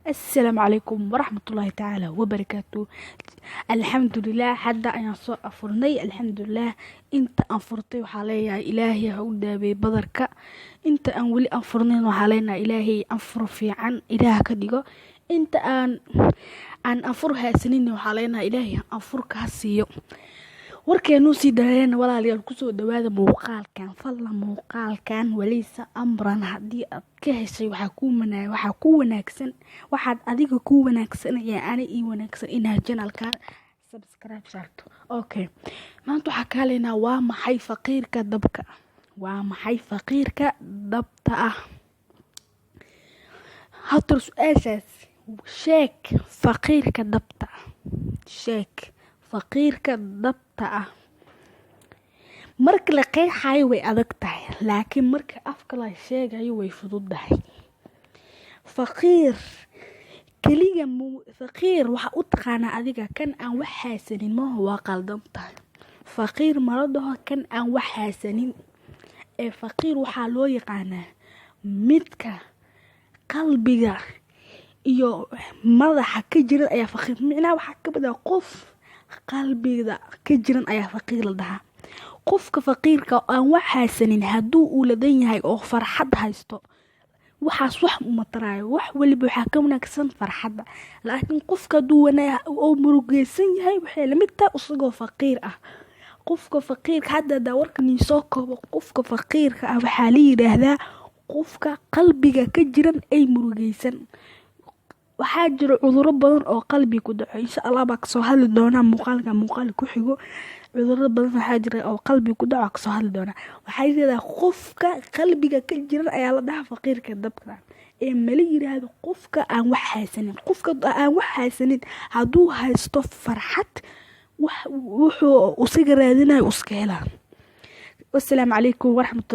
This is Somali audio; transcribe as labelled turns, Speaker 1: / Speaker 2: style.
Speaker 1: Assalaamu calaykum waraxmatullaahi tacaala wabarakaatu. Alxamdulilah, hadda ayaan soo afurnay, alxamdulilah. Inta aan furtay waxaa leeyahay Ilaahay ha u daaweey badarka. Inta aan weli anfurnayn waxaa leenahay Ilaahay anfur fiican Ilaah ka dhigo. Inta aan anfur haysanin waxaa leenahay Ilaahay anfurka ha siiyo. Warkeenuu sii daayeen, walaalayaal, kusoo dhawaada muuqaalkan. Fadlan muuqaalkan waleysa amran haddii aad ka heshay, waxaa ku wanaagsan, waxaad adiga ku wanaagsan iyo ani ii wanaagsan inaad channelkan subscribe saarto. Okay, maanta waxaa ka hadlaynaa: waa maxay faqiirka dabka? Waa maxay faqiirka dhabta ah? Hatar su-aashaas sheeg, faqiirka dhabta ah, sheeg faqiirka dhabta ah. Marka la qeexayo way adag tahay, laakiin marka afka la sheegayo way fududahay. Faqiir keliya, faqiir waxaa u taqaanaa adiga kan aan wax haysanin maaha? Waa qaldan tahay. Faqiir mala dhaho kan aan wax haysanin ee faqiir waxaa loo yaqaanaa midka qalbiga iyo madaxa ka jiran ayaa faqiir. Micnaha waxaa ka badaa qof qalbiga ka jiran ayaa faqiir la dhahaa. Qofka faqiirka aan wax haysanin hadduu uu ladan yahay oo farxad haysto, waxaas wax uma taraayo. Wax waliba waxaa ka wanaagsan farxadda. Laakiin qofka hadduu oo murugeysan yahay, waxay lamid tahay isagoo faqiir ah. Qofka faqiirka hadda hadaa warkan soo koobo, qofka faqiirka ah waxaa la yidhaahdaa qofka qalbiga ka jiran ay murugeysan. Waxaa jiro cuduro badan oo qalbiga ku dhaco. Insha Allah baa kasoo hadli doonaa muuqaalka muuqaal ku xigo. Cuduro badan waxaa jira oo qalbiga ku dhaco, kasoo hadli doonaa. Waxaa yirahdaa qofka qalbiga ka jiran ayaa la dhahaa faqiirka dabka ee mala yiraahdo qofka aan wax haysanin. Qofka aan wax haysanin hadduu haysto farxad, wax wuxuu usaga raadinayo iska helaa. Wasalaamu calaykum waraxmatullahi.